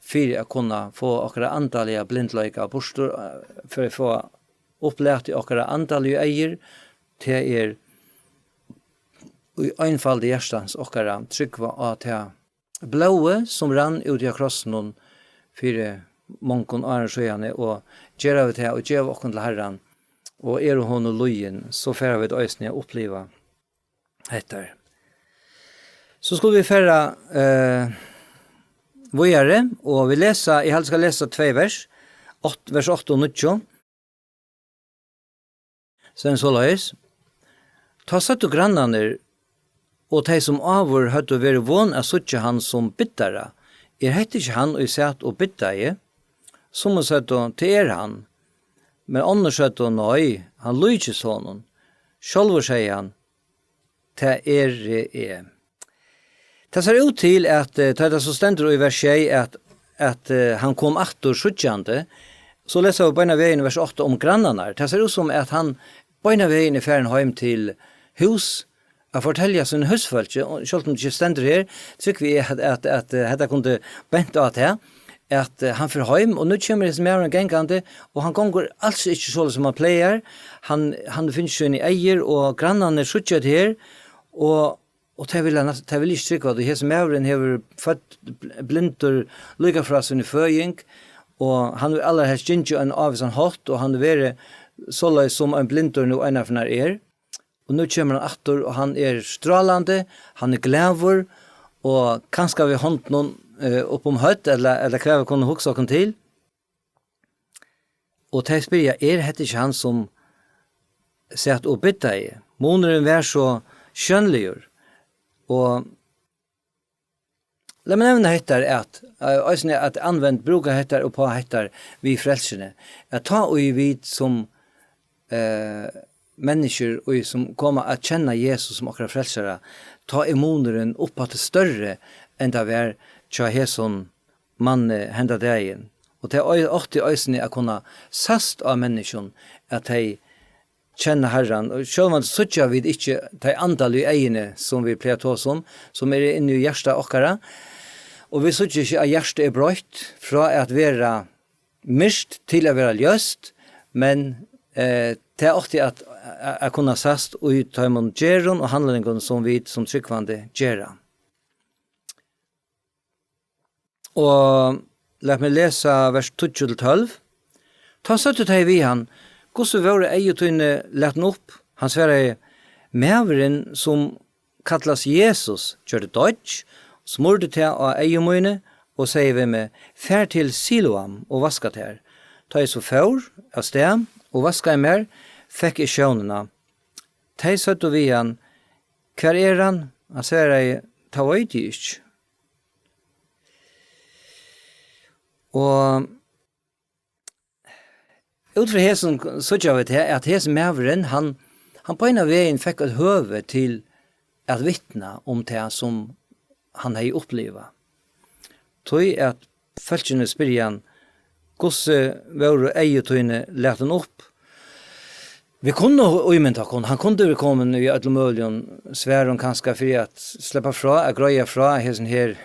fyri at kunna fáa okkara andaliga blindleika burtur, eh, fyri at fáa upplatið okkara andaligu eygu, tað er í einfaldi hjartans okkara trúgva á tað blóðið, sum rann úti á krossinum fyri mongum árum síðani, og gera vit tað og geva okkum til Harran og eru honum lýðin, so fara vit eisini at uppliva hetta. So skulu vit fara, eh, víðari, og vit lesa, eg haldi, skal lesa tvey vers, átt-, vers átta og níggju. Stendur soleiðis: Tá søgdu grannarnir og tey, sum áður høvdu verið von at síggja hann sum biddara: "Er hetta ikki hann, ið sat og biddaði?" Summi søgdu: "Tað er hann." Men onnur søgdu: "Nei, hann líkist honum." Sjálvur segði hann: "Tað eri eg." Tað sær út til, at, eh, tá tað so stendur í vers sjey, at, at, eh, hann kom aftur síggjandi, so lesa vit beinanvegin í vers átta um grannarnar. Tað sær út sum, at hann beinanvegin er farin heim til hús, at fortelja síni húsfólki, og sjálvt um tað ikki stendur her, trúgvi eg, at, at, at, eh, hetta kundi bent á tað, at, eh, hann fer heim, og nú kemur hesin maðurin gangandi, og hann gongur als ikki soleiðis, sum hann plagar. Hann, hann finnur síni eygu, og grannarnir síggja tað her, og, og tey vilja næst-, tey vilja ikki trúgva tí. Hesin maðurin hevur født bl-, blindur líka frá síni føðing, og hann hevur allarhelst gingið ein ávísan hátt, og hann hevur verið soleiðis, sum ein blindur nú einaferð er. Og nú kemur hann aftur, og hann er strálandi, hann er glaður, og kanska við hondunum, eh, upp um høvd, ella, ella hvat vit kunnu hugsa okkum til. Og tey spyrja, er hetta ikki hann, sum sat og biddaði? Munurin var so sjónligur. Og lat meg nevna hetta, at, eh, eisini at anvend, brúka hetta og uppá hetta við frelsuni. At tá ið vit sum, eh, menniskjur, ið sum koma at kenna Jesus sum okkara frelsara, tá er munurin uppaftur størri enn tað var hjá hesum manni henda dagin. Og tað ei-, átti eisini at kunna sæst á menniskjum, at tey kenna Harran. Og sjálvandi síggja vit ikki tey andaligu eyguni, sum vit plaga at tosa um, sum eru inni í hjarta okkara. Og vit síggja ikki, at hjartað er broytt frá at vera myrkt til at vera ljóst, men, eh, tað átti at, at, at kunna sæst í teimum gerðum og handlingum, sum vit sum trúgvandi gera. Og lat meg lesa vers tíggju til tólv. Tá søgdu tey við hann, hvussu vóru eygu tíni latin upp? Hann svaraði, maðurin, sum kallast Jesus, gjørdi deiggj, smurdi tað á eygu míni og segði við meg, far til Siloam og vaska tær. Tá eg so fór av stað og vaskaði mær, fekk eg sjónina. Tey søgdu við hann, hvar er hann? Hann svaraði, tað veit eg ikki. Og út frá hesum síggja vit her, at hesin maðurin, hann, hann beinan vegin fekk eitt høvi til at vitna um tað, sum hann hevði upplivað. Tí at fólkini spyrja hann, hvussu vóru eygu tíni latin upp? Vit kunnu ímynda okkum, hann kundi verið komin í øllum møguligum svarum, kanska fyri at sleppa frá at greiða frá hesum her,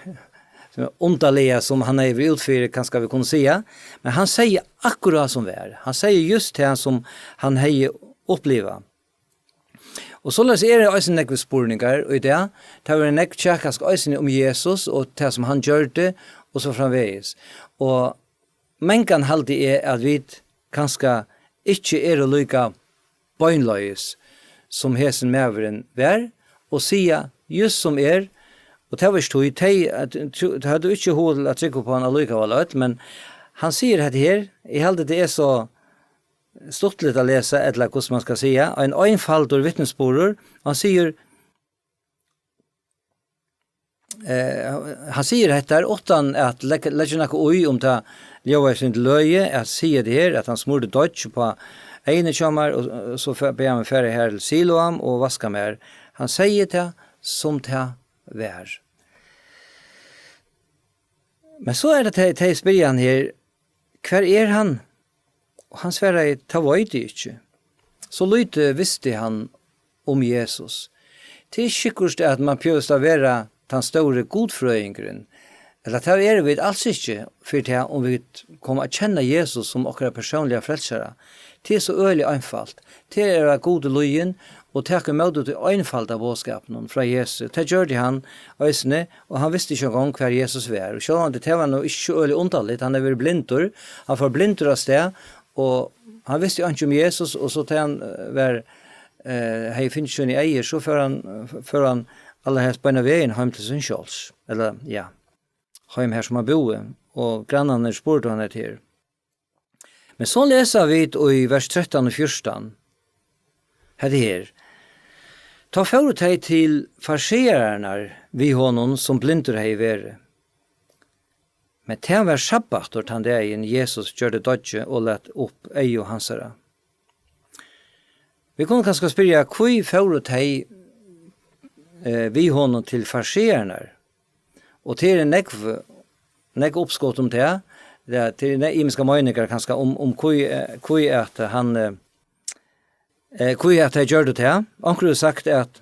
sum er undarliga, sum hann hevði verið út fyri, kanska vit kunnu siga. Men hann segði akkurát sum var. Hann segði júst tað, sum hann hevði upplivað. Og soleiðis eru eisini nógvir spurningar í dag. Tað verður nógv kjakast eisini um Jesus og tað, sum hann gjørdi, og so framvegis. Og mangan haldi eg, at vit kanska ikki eru líka beinleiðis, sum hesin maðurin var, og siga júst sum er, og tað var ikki tí, tey, at, tru-, tey høvdu ikki hug til at trúgva upp á hann allíkavæl øll, men hann sigur hetta her, eg haldi, tað er so stuttligt at lesa, ella hvussu man skal siga, ein einfaldur vitnisburður, og hann sigur, eh, hann sigur hetta her uttan at leggja, leggja nakað í, um tað ljóðar sum løgið at siga tað her, at hann smurdi deiggj upp á eyguni hjá mær, og, og so fe-, bað hann meg fara her til Siloam og vaska mær. Hann segði tað, sum tað var. Men so er tað, tey, tey spyrja hann her, hvar er hann? Og hann svaraði, tað veit eg ikki. So lítið visti hann um Jesus. Tað er ikki sikkurt, at man behøvist at vera tann stóri gudfrøðingurin. Ella tað eru vit als ikki fyri tað, um vit koma at kenna Jesus sum okkara persónliga frelsara. Tað er so øgiliga einfalt. Tað er at vera Gudi lýðin og taka ímóti tí einfalda boðskapinum frá Jesusi. Tað gjørdi hann eisini, og hann visti ikki eingong, hvar Jesus var. Og sjálvandi, tað var nú ikki so øgiliga undarligt. Hann hevur verið blindur. Hann fór blindur av stað, og hann visti einki um Jesus, og so tá hann, eh, var, eh, hevði fingið síni eygu, so fór hann, fór hann allarhelst beinan vegin heim til sín sjálvs. Ella, ja, heim har sum hann búði, og grannarnir spurdu hann hetta her. Men so lesa vit í vers trettan og fjúrtan, hetta her. Tá fóru tey til farseararnar við honum, sum blindur hevði verið. Men tað var sabbatur tann dagin, Jesus gjørdi deiggið og læt upp eygu hansara. Vit kunnu kanska spyrja, hví fóru tey, eh, við honum til farseararnar? Og tað er nógv, nógv uppskot um tað. Ja, tað er ne-, ymiskar meiningar kanska um, um hví, eh, hví at hann, eh, eh, hví at tey gjørdu tað. Onkur hevur sagt at,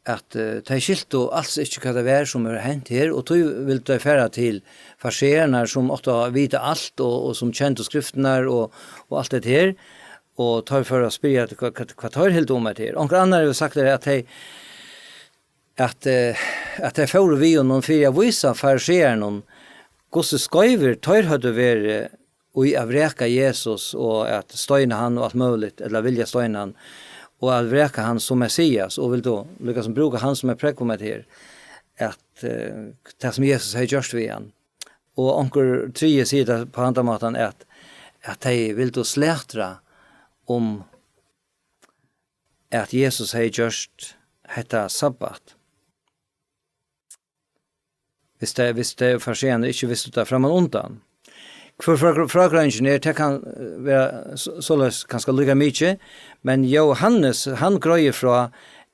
at, eh, tey skiltu als ikki, hvat tað var, sum hevur hent her, og tí vildu tey fara til fariseararnar, sum áttu at vita alt, og, og sum kendu skriftirnar og, og alt det her. Og teir fóru at spyrja, hvat, hvat, hvat teir hildu um det her. Onkur annar hevur sagt det, at tey, at, eh, at tey fóru við honum fyri at vísa farisearunum, hvussu skeivir teir høvdu verið í at vraka Jesus og at steina hann og alt møguligt, ella vilja steina hann, og at vraka hann sum Messias, og vildu líka sum brúka hann sum eitt prógv um at her, at, eh, tað sum Jesus hevði gjørt við hann. Og onkur triði sigur tað á handan mátan, at, at tey vildu slatra um, at Jesus hevði gjørt hetta sabbat. Hvis tey, hvis tey fariseararnir ikki vistu tað framman undan. Hvør frá-, frágreiðingin er, tað kann, eh, vera so-, soleiðis kanska líka mikið, men Jóhannes, hann greiðir frá,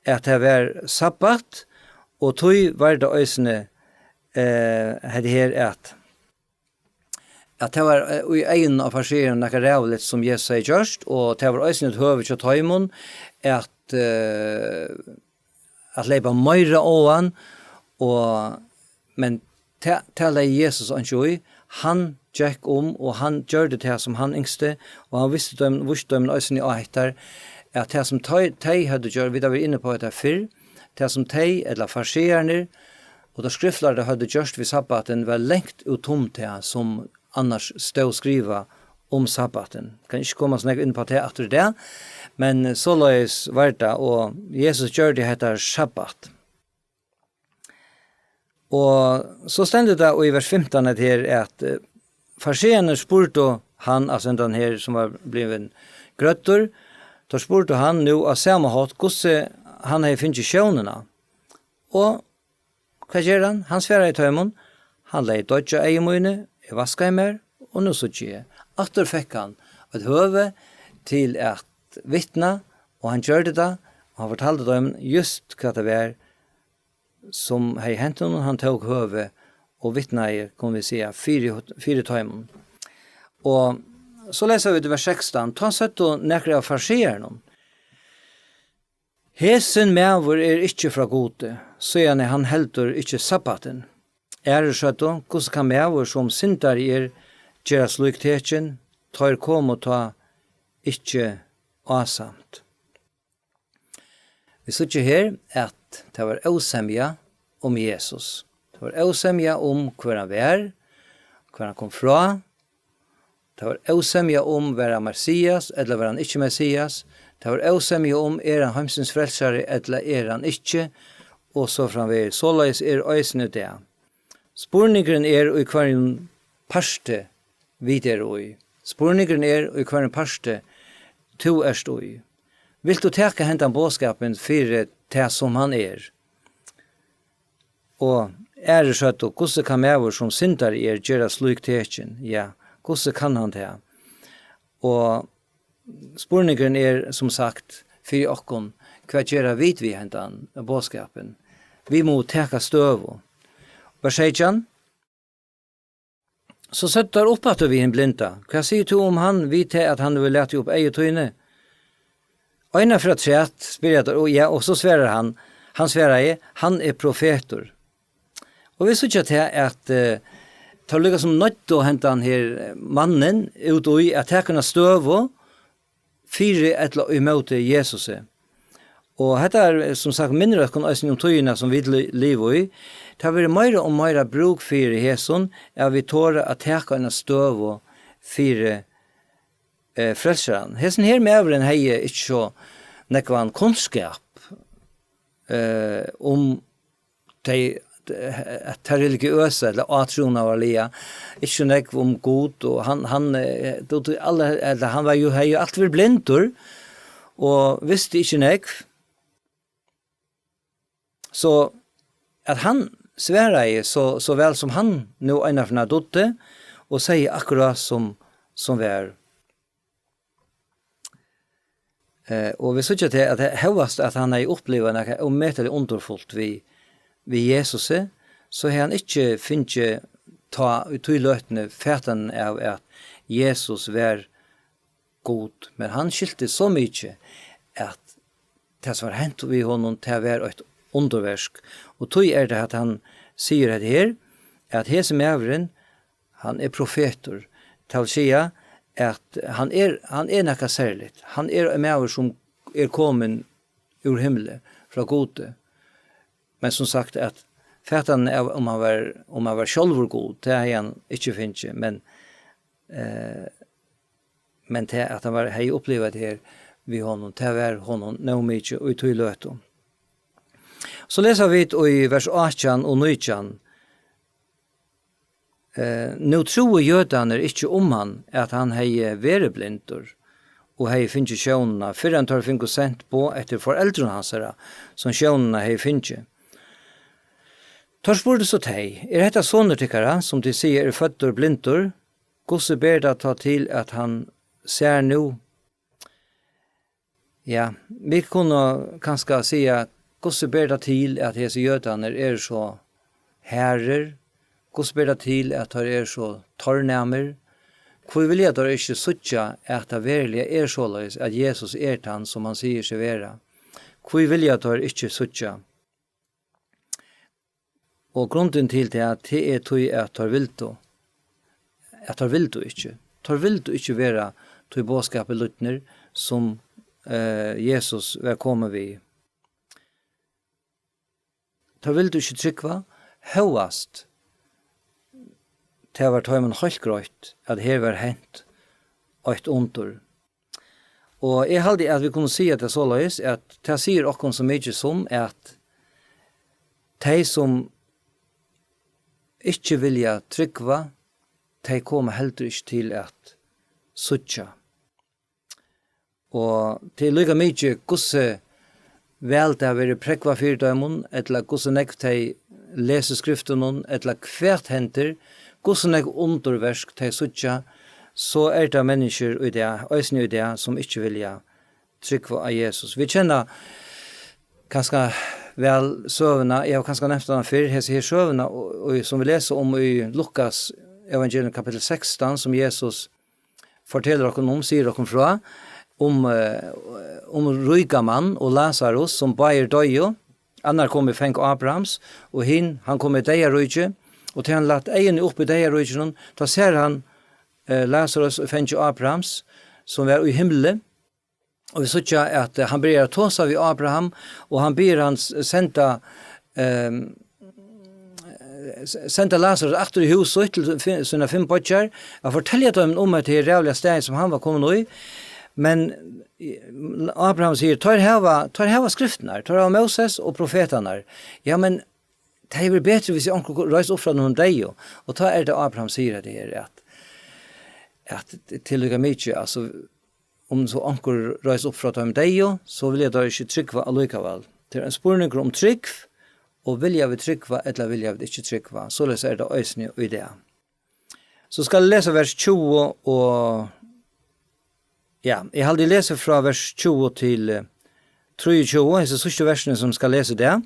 at tað var sabbat, og tí var tað eisini, eh, hetta her at, at tað var, eh, í eygunum á farisearunum nakað ræðuligt, sum Jesus hevði gjørt, og tað var eisini eitt høvi hjá teimum at, eh, at leypa meira á hann, og, men tað, tað legði Jesus einki í. Hann gekk um, og hann gjørdi tað, sum hann ynskti, og hann vísti teimum, vísti teimum eisini á hetta, at tað, sum tey, tey høvdu gjørt, vit hava verið inni á hetta fyrr, tað, sum tey, ella fariseararnir, og teir skriftlærdu høvdu gjørt við sabbatin, var langt út um tað, sum annars stóð skrivað um sabbatin. Kann ikki koma so nógv inn á tað aftur í dag, men soleiðis var tað, og Jesus gjørdi hetta sabbat. Og so stendur tað í vers fimtan at her, at, eh, fariseararnir spurdu hann, altso hendan her sum var blivin grøddur, teir spurdu hann nú á sama hátt, hvussu hann hevði fingið sjónina. Og hvat ger hann? Hann svaraði teimum, hann legði doyggj á eygu míni, eg vaskaði mær, og nú síggi eg. Aftur fekk hann eitt høvi til at vitna, og hann gjørdi tað, og hann fortaldi teimum júst hvat tað var, sum hevði hent honum. Hann tók høvi og vitnaði, kunnu vit siga, fyri, fyri teimum. Og so lesa vit í vers sekstan, tá søgdu nakrir av farisearunum, hesin maður er ikki frá Gudi, síðani hann heldur ikki sabbatin. Aðrir søgdu, hvussu kann maður, sum syndari er, gera slík tekin? Teir komu tá ikki ásamt. Vit síggja her, at tað var ósemja um Jesus. Tað var ósemja um, hvør hann var, hvar hann kom frá. Tað var ósemja um, var hann Messias, ella var hann ikki Messias. Tað var ósemja um, er hann heimsins frelsari, ella er hann ikki, og so framvegis. Soleiðis er eisini í dag. Spurningurin er, í hvørjum parti vit eru í. Spurningurin er, í hvørjum parti tú ert í. Vilt tú taka hendan boðskapin fyri tað, sum hann er? Og aðrir søgdu, hvussu kann maður, sum syndari er, gera slík tekin? Ja, hvussu kann hann tað? Og spurningurin er, sum sagt, fyri okkum, hvat gera vit við hendan boðskapin? Vit mugu taka støðu. Vers seytjan. So søgdu teir upp aftur við hin blinda, hvat sigur tú um hann, við tað, at hann hevur latið upp eygu tíni? Eina ferð afturat spyrja teir, og ja, og so svarar hann, hann svaraði, hann er profetur. Og vit síggja tað, at, eh, teir líka sum noyddu hendan her, eh, mannin út í at taka eina støðu fyri ella ímóti Jesusi. Og hetta er, sum sagt, minnir okkum eisini um tíðina, sum vit li-, liva í. Tað verður meira og meira brúk fyri hesum, at vit tora at taka eina støðu fyri, eh, Frelsaran. Hesin her maðurin hevði ikki so nógvan kunnskap, eh, um tey, at tað religiøsa ella átrúnaðarliga, ikki so nógv um Gud, og hann, hann, eh, tú, tú, alla, ella hann var jú, hevði jú altíð verið blindur og visti ikki nógv. So at hann svaraði so, so væl sum hann nú einaferð dugdi, og segði akkurát sum, sum var. Eh, og vit síggja til, at hóast at hann hevði upplivað nakað ómetaliga undurfult við, við Jesusi, so hevði hann ikki fingið tá í tí løtuni fatan av, at Jesus var Gud. Men hann skilti so mikið, at tað, sum var hent við honum, tað var eitt undurverk. Og tí er tað, at hann sigur hetta her, at hesin maðurin, hann er profetur. Tað vil siga, at hann er, hann er nakað serligt. Hann er ein maður, sum er komin úr himli, frá Gudi. Men sum sagt, at fatan av, um hann var, um hann var sjálvur Gud, tað hevði hann ikki fingið, men, eh, men tað, at hann var, hevði upplivað tað her við honum, tað var honum nóg mikið í tí løtu. So lesa vit í vers átjan og nítjan. Eh, nú trúðu jødarnir ikki um hann, at hann hevði verið blindur og hevði fingið sjónina, fyrr enn teir fingu sent boð eftir foreldrum hansara, sum sjónina hevði fingið. Teir spurdu so tey: Er hetta sonur tykkara, sum tit siga er føddur blindur? Hvussu ber tað tá til, at hann sær nú? Ja, vit kunnu kanska siga, hvussu ber tað til, at hesir jødarnir eru so harðir? Hvussu ber tað til, at teir eru so tornæmir? Hví vilja teir ikki síggja, at tað veruliga er soleiðis, at Jesus er tann, sum hann sigur seg vera? Hví vilja teir ikki síggja? Og grundin til tað, tað er tí, at teir vildu, at teir vildu ikki. Teir vildu ikki vera tí boðskapi lydnir, sum, eh, Jesus var komin við. Teir vildu ikki trúgva, hóast tað var teimum heilt greitt, at her var hent eitt undur. Og eg haldi, at vit kunnu siga tað soleiðis, at tað sigur okkum so mikið sum, at tey, sum ikki vilja trúgva, tey koma heldur ikki til at síggja. Og tað er líka mikið, hvussu væl tað verður prógvað fyri teimum, ella hvussu nógv tey lesa skriftunum, ella hvat hendir, hvussu nógv undurverk tey síggja, so er tað menniskjur í dag, eisini í dag, sum ikki vilja trúgva á Jesus. Vit kenna kanska væl søguna, eg havi kanska nevnt hana fyrr, hesa her søguna, og, og, sum vit lesa um í Lukas evangelium kapittul sekstan, sum Jesus fortelur okkum um, sigur okkum frá, um, eh, um ríka mann og Lasarus, sum báðir doyðu. Annar kom í fang Abrahams, og hin, hann kom í deyðaríki, og tá hann læt eyguni upp í deyðaríkinum, tá sær hann, eh, Lasarus í fangi Abrahams, sum var í himli, og vit síggja, at, eh, hann byrjar at tosa við Abraham, og hann biður hann s-, senda, ehm, s-, senda Lasarus aftur í hús sítt til fi-, sínar fimm beiggjar, at fortelja teimum um hetta her ræðuliga staðið, sum hann var komin í. Men, eh, Abraham sigur: "Teir hava, teir hava skriftirnar, teir hava Moses og profetarnar." Ja, men tað hevði verið betri, hvis onkur reis upp frá teimum deyðu. Og tá er tað Abraham sigur hetta her, at, at til líka mikið, altso, um so onkur reis upp frá teimum deyðu, so vilja teir ikki trúgva allíkavæl. Tað er ein spurningur um trúgv, og vilja vit trúgva, ella vilja vit ikki trúgva. Soleiðis er tað eisini í dag. So skal eg lesa vers tjúgu og, ja, eg haldi, eg lesi frá vers tjúgu til, eh, trýogtjúgu, hesi síðstu versini, sum skal lesa í dag.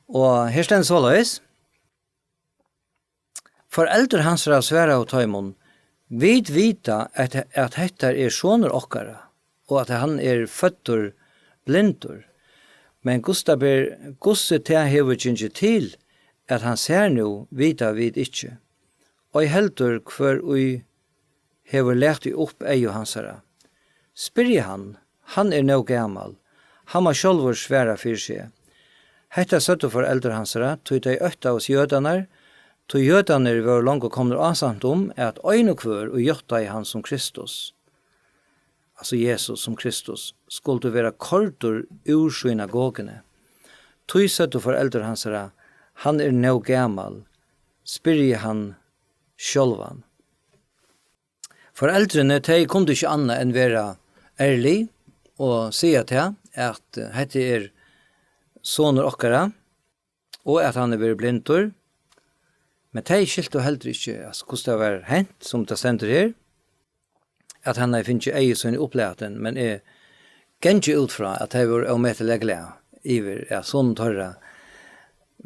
Og her stendur soleiðis: Foreldur hansara svaraðu teimum: "Vit vita, at, at hetta er sonur okkara, og at hann er føddur blindur. Men hvussu tað ber, hvussu tað hevur gingið til, at hann sær nú, vita vit ikki. Ei heldur, hvør ið hevur latið upp eygu hansara. Spyrjið hann, hann er nóg gamal, hann má sjálvur svara fyri seg." Hetta søgdu foreldur hansara, tí tey óttaðust jødarnar, tí jødarnir vóru longu komnir ásamt um, at ein og hvør, ið játtaði hann sum Kristus, altso Jesus sum Kristus, skuldi vera koyrdur úr synagoguni. Tí søgdu foreldur hansara: "Hann er nóg gamal, spyrjið hann sjálvan." Foreldrini, tey kundu ikki annað enn vera ærlig og siga tað, at, eh, hetta er sonur okkara, og at hann er verið blindur. Men tey skiltu heldur ikki, altso, hvussu tað var hent, sum tað stendur her, at hann hevði fingið eygu síni upplatin, men eg gangi út frá, at tey vóru ómetaliga glað yvir, at sonur teirra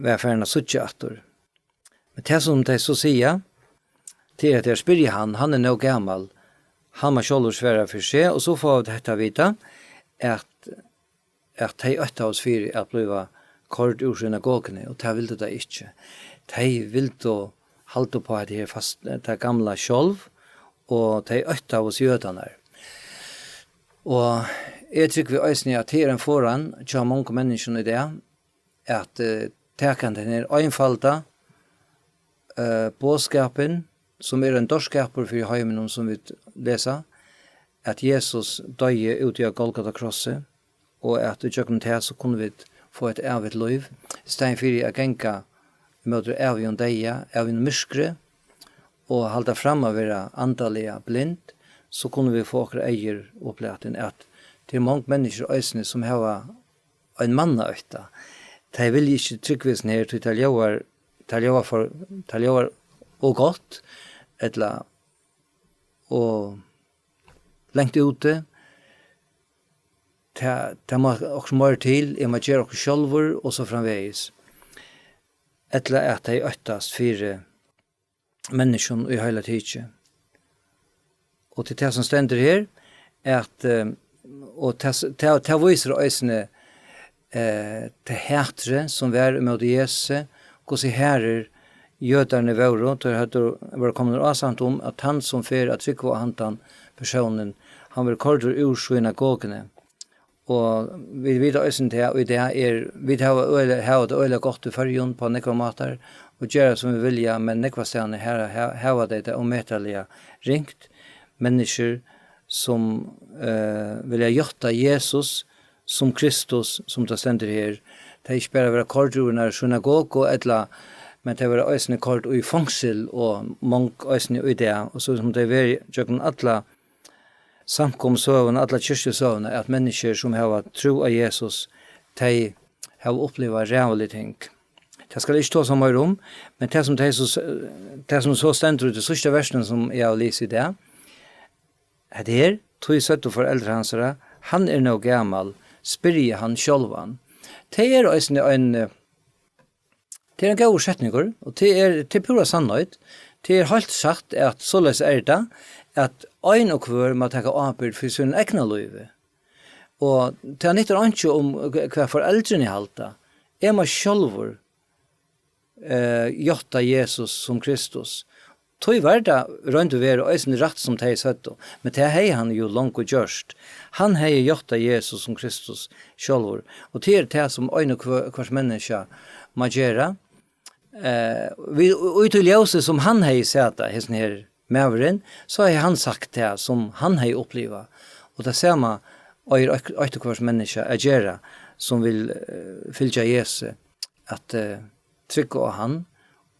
var farin at síggja aftur. Men tað, sum tey so siga, tað er, at tey spyrja hann, hann er nóg gamal, hann má sjálvur svara fyri seg, og so fáa vit hetta at vita, at, at tey óttaðust fyri at blíva koyrd úr synagoguni, og tað vildu tey ikki. Tey vildu halda upp á hetta her fast, tað gamla sjálv, og tey óttaðust jødarnar. Og eg trúgvi eisini, at tað er ein forðan hjá mongum menniskjum í dag, at, eh, taka henda her einfalda, eh, boðskapin, sum er ein dárskapur fyri heiminum, sum vit lesa, at Jesus doyði úti á Golgata krossi, og at ígjøgnum tað, so kunnu vit fáa eitt ævigt lív, í staðin fyri at ganga ímóti ævigum deyða, ævigum myrkri, og halda fram at vera andaliga blind, so kunnu vit fáa okkara eygu upplatin, at tað eru mong menniskju eisini, sum hava ein mannaótta. Tey vilja ikki trúgva hesum her, tí tað ljóðar, tað ljóðar for, tað ljóðar ov gott, ella ov langt úti. Tað, tað má okkurt meira til, eg má gera okkurt sjálvur, og so framvegis. Ella at tey óttast fyri menniskjum í heila tikið. Og til tað sum stendur her, at, eh, og tað, tað, tað vísir eisini, eh, tað hatrið, sum var ímóti Jesusi, hvussu harðir jødarnir vóru, teir høvdu, vóru komnir ásamt um, at tann, sum fer at trúgva á handan persónin, hann verður koyrdur úr synagoguni. Og vit vita eisini tað, og í dag er, vit hava øgiliga, hava tað øgiliga gott í Føroyum á nógvar mátar, og gera sum vit vilja, men nógvastaðni her, her, hava tey tað ómetaliga ringt. Menniskjur, sum, eh, vilja játta Jesus sum Kristus, sum tað stendur her, tey ikki bara verða koyrd úr einari synagogu, ella, men tey verða eisini koyrd í fongsul, og mong eisini í dag, og so sum tey verða gjøgnum alla samkomusøguna, alla kirkjusøguna, at menniskjur, sum hava trú á Jesus, tey hava upplivað ræðulig ting. Tað skal eg ikki tosa meira um, men tað, sum tey so, tað, sum so stendur í tí síðsta versinum, sum eg havi lisið í dag, hetta her: "Tí søgdu foreldrar hansara: 'Hann er nóg gamal, spyrji hann sjálvan.'" Tað er eisini ein, eh, Tað er ein góður setningur, og tað er, tað er púra sannheit. Tað er heilt satt, at soleiðis er tað, at ein og hvør má taka ábyrgd fyri sínum egna lívi. Og tað nyttar einki, um hvat foreldrini halda. Eg má sjálvur, eh, játta Jesus sum Kristus. Tí var tað í roynd og veru eisini rætt, sum tey søgdu, men tað hevði hann jú longu gjørt. Hann hevði játtað Jesus sum Kristus sjálvur, og tað er tað, sum ein og hvør, hvørt menniskja má gera. Eh, við, í tí ljósi, sum hann hevði sæð tað, hesin her maðurin, so hevði hann sagt tað, sum hann hevði upplivað. Og tað sama eigur eitt, eitt og hvørt menniskja at gera, sum vil, eh, fylgja Jesusi, at, eh, trúgva á hann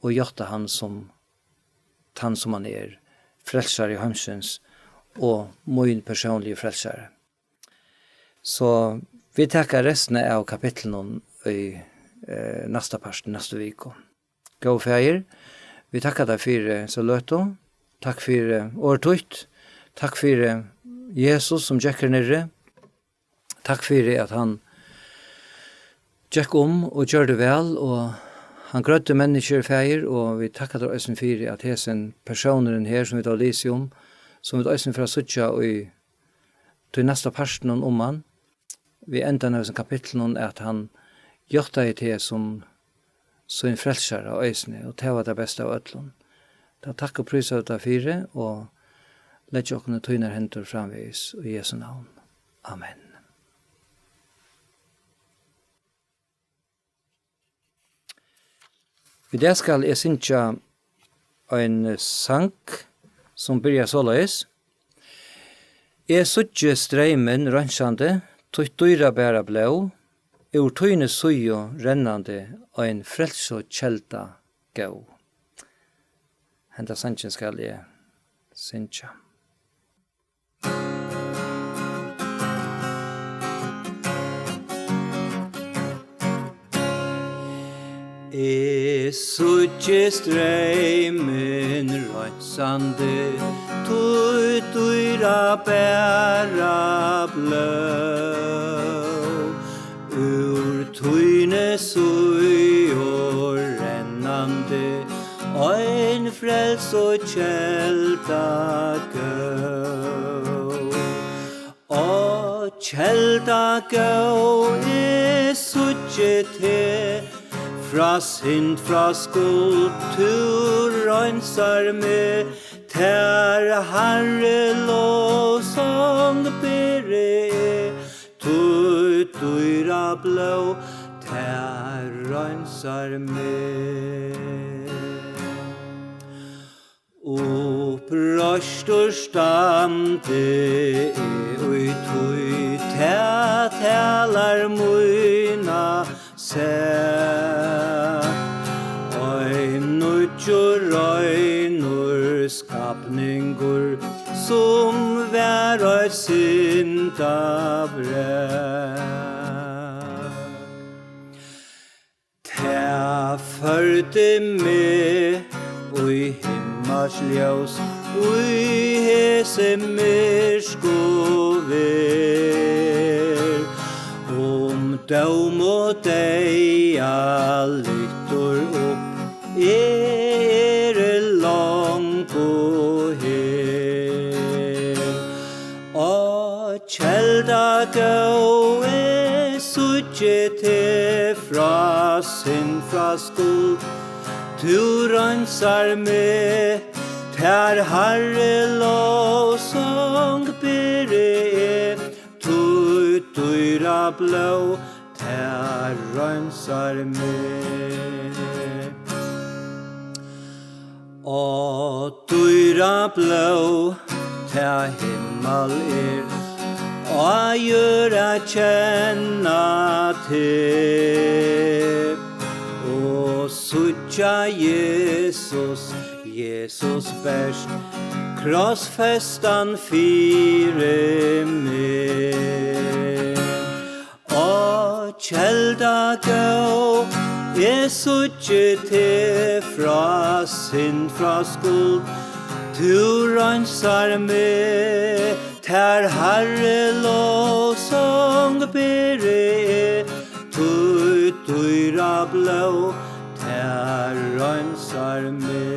og játta hann sum tann, sum hann er, frelsari heimsins og mín persónligi frelsari. So vit taka restina av kapitlinum í, eh, næsta part, næstu viku. Góði Faðir, vit takka tær fyri hesa løtu. Takk fyri orð títt. Takk fyri Jesus, sum gekk her niðri. Takk fyri, at hann gekk um og gjørdi væl, og hann grøddi menniskjur, Faðir, og vit takka tær eisini fyri, at hesin persónurin her, sum vit hava lisið um, sum vit eisini fara at síggja í tí næsta partinum um hann, við endan av hesum kapitlinum, at hann játtaði teg sum sín frelsara eisini, og tað var tað besta av øllum. Tá takk og prísa vit tær fyri, og leggja okkum í tínar hendur framvegis, í Jesu navn. Amen. Í dag skal eg syngja ein sang, sum byrjar soleiðis: Eg síggi streymin reinsandi, títt dýrabara blóð, úr tíni síðu rennandi, ein frelsukelda góð. Henda sangin skal eg syngja. Eg síggi streymin reinsandi, títt dýrabara blóð, úr tíni síðu rennandi, ein frelsukelda góð. Á Kelda góð, eg síggi teg, frá synd, frá skuld, tú reinsar meg, tær, Harri, lovsong beri eg, tí dýra blóð, tað reinsar meg. Uppreistur standi eg í tí, tað talar mína sak. Ein nýggjur, reinur skapningur, sum var eitt syndabrak. Tað førdi meg í himmals ljós, í hesi myrku verð. Um dóm og deyða lyftur upp, eg eri longu her. Á, kelda góð, eg síggi teg, frá synd, frá skuld, tú reinsar meg, tær, Harri, lovsong beri eg, tí dýra blóð, tað reinsar meg. Á, dýra blóð, tað himmal er, á jørð at kenna teg, og síggja Jesus, Jesus bert, krossfestan fyri meg. Á, kelda góð, eg síggi teg, frá synd, frá skuld, tú reinsar meg, tær, Harri, lovsong beri eg, tí dýra blóð, tað reinsar meg.